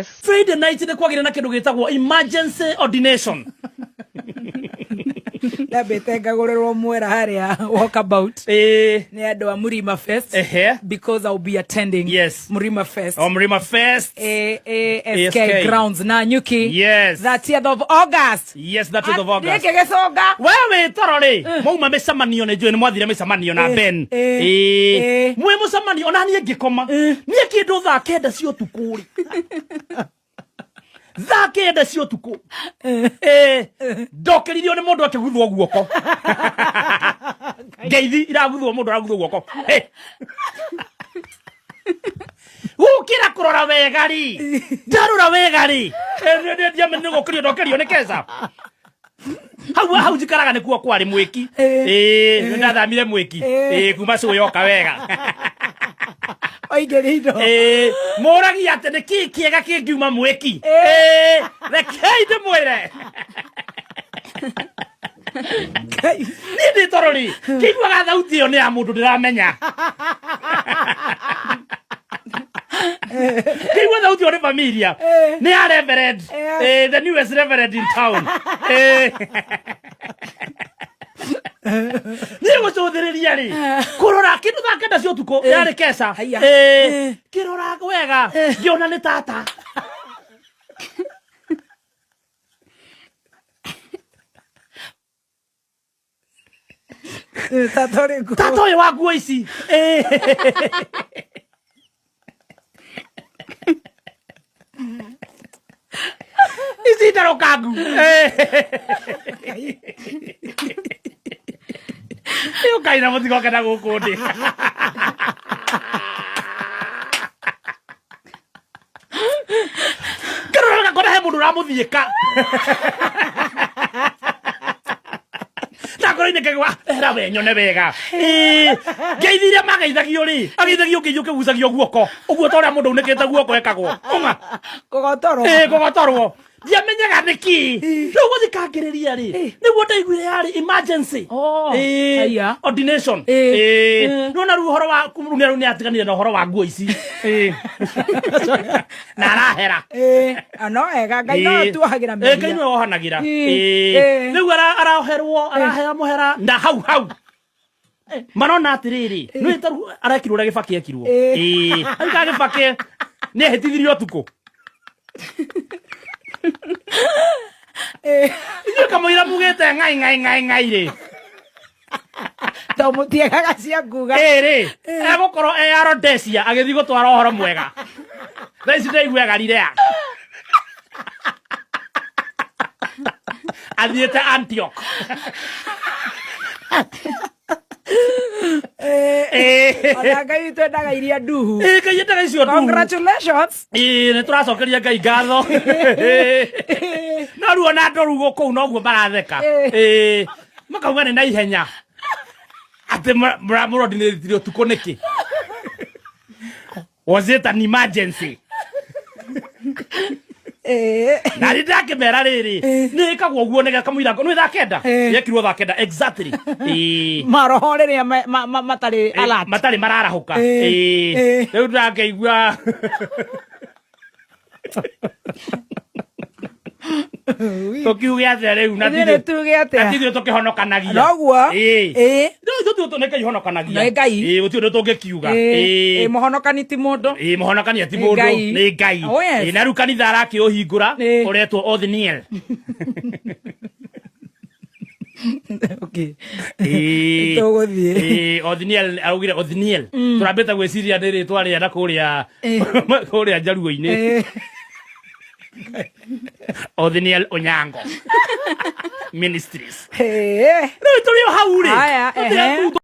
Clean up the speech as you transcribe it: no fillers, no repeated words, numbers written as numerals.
Friday night nĩ kwagĩire na kĩndũ gĩtagwo emergency ordination. Ndambĩte ngagũrĩrwo mwera harĩa walkabout nĩ andũ a Murima Fest because I'll be attending Murima Fest. O Murima Fest. A A S K ASK. grounds na Nyuki. 30th of August. Yes, 30th of August. Gĩkĩ gĩcũnga. We wĩ toro rĩ, mwauma mĩcemanio nĩ njũĩ nĩ mwathire mĩcemanio na Ben. Mwĩ mũcemanio ona niĩ ngĩkoma. Niĩ kĩndũ thaa 9 cia ũtukũ rĩ. Thaa 9 cia ũtukũ. Ndokĩririo nĩ mũndũ akĩguthwo guoko. Ngeithi iraguthwo mũndũ araguthwo guoko. Hey. Gũkĩra kũrora wega rĩ, ndarora wega rĩ, ndiamenyire gũkĩrio ndokĩrio nĩ keca. Hau hau njikaraga nĩkuo kwarĩ mwĩki. Ĩĩ, ndathamire mwĩki. Ĩĩ, kuma cũyoka wega. Waingĩria indo. Ĩĩ, mũragia atĩ nĩ kĩĩ kĩega kĩngiuma mwĩki. Ĩĩ, rekei ndĩmwĩre. Niĩ ndĩ toro rĩ, kĩiguaga thauti ĩyo nĩ ya mũndũ ndĩramenya. Kĩigua thauti ĩyo nĩ familia. Nĩ ya reverend. The newest reverend in town. Niĩ gũcũthĩrĩria rĩ, kũrora kĩndũ thaa 9 cia ũtukũ yarĩ keca. Haiya. Kĩrora wega ngĩona nĩ tata. Tata ũrĩkũ? Tata ũyũ wa nguo ici. Ici ndarũkangu. Ũkai na mũtigoke na gũkũ ndĩ. Kĩrora gakora he mũndũ ũramũthiĩka. Na ngoro-inĩ ngaigua, ehera we nyone wega. Ĩĩ, ngeithi iria mageithagio rĩ, ageithagio ngeithi ũkĩgucagio guoko. Ũguo ta ũrĩa mũndũ aunĩkĩte guoko ekagwo. Ũng'a. Kũgotorwo. Ĩĩ, kũgotorwo. Ndiamenyaga nĩkĩ. Rĩu gũthikangĩrĩria rĩ, nĩguo ndaiguire yarĩ emergency. Oh, Ĩĩ, haiya. ordination. Ĩĩ. Ĩĩ. Nĩwona rĩu ũhoro wa rĩu nĩ rĩu nĩatiganire na ũhoro wa nguo ici. Ĩĩ. Na arahera. No wega Ngai no tuohagĩra Ĩĩ, Ngai mehia. nĩwe wohanagĩra. Ĩĩ. Ĩĩ. Ĩĩ. Rĩu araoherwo, araheo mũhera na hau hau. Marona atĩrĩrĩ, nĩ ta rĩu arekirwo ũrĩa Gĩbakĩ ekirwo. Ĩĩ. Ĩĩ. Rĩu ka Gĩbakĩ nĩ ehĩtithirio ũtukũ. Inyuĩ kamũira mugĩte ngai ngai ngai ngai rĩ. To mũtiegaga cia nguga. Ĩĩ rĩ, egũkorwo e Rhodesia agĩthiĩ gũtwara ũhoro mwega. Thaa ici ndaigua Galilea. Athiĩte Antioch. Ĩĩ. Ona Ngai witũ endaga iria nduhu. Ĩĩ, Ngai endaga icio nduhu. Congratulations. Ĩĩ, nĩ tũracokeria Ngai ngatho. No rĩu ona andũ rĩu kũu noguo maratheka. Ĩĩ, makauga nĩ na ihenya. Atĩ mũrondinĩtire ũtukũ nĩkĩ? Was it an emergency? Na rĩ ndakĩmera rĩrĩ, nĩ ĩkagwo ũguo nĩ kamũira nĩ thaa 9. Yekirwo thaa 9 exactly. Ĩĩ. Maroho rĩrĩa matarĩ alert. Matarĩ mararahũka. Ĩĩ. Ĩĩ. Rĩu ndakĩigua tũkiuge atĩa rĩu na Ithuĩ nĩ tuge atĩa? na ti ithuĩ tũkĩhonokanagia. Noguo. Ĩĩ. Ĩĩ. Rĩu ithuĩ tũ nĩ Ngai ũhonokanagia. Nĩ Ngai. Ĩĩ, gũtirĩ ũndũ tũngĩkiuga. Ĩĩ. Ĩĩ. Ĩĩ, mũhonokani ti mũndũ. Ĩĩ, mũhonokania ti Nĩ mũndũ Ngai. nĩ Ngai. Oh, yes. Ĩĩ, na rĩu kanitha arakĩũhingũra Ĩĩ. ũretwo Othniel. Okay. Ĩĩ. Tũgũthiĩ. Ĩĩ, Othniel augire Othniel. Tũrambĩte gwĩciria nĩ rĩtwa rĩa na kũrĩa kũrĩa Njaruo-inĩ. Othniel Onyango Ministries. Ĩĩ. Rĩu tũrĩ o hau rĩ. Haya, Tũtira- ehe.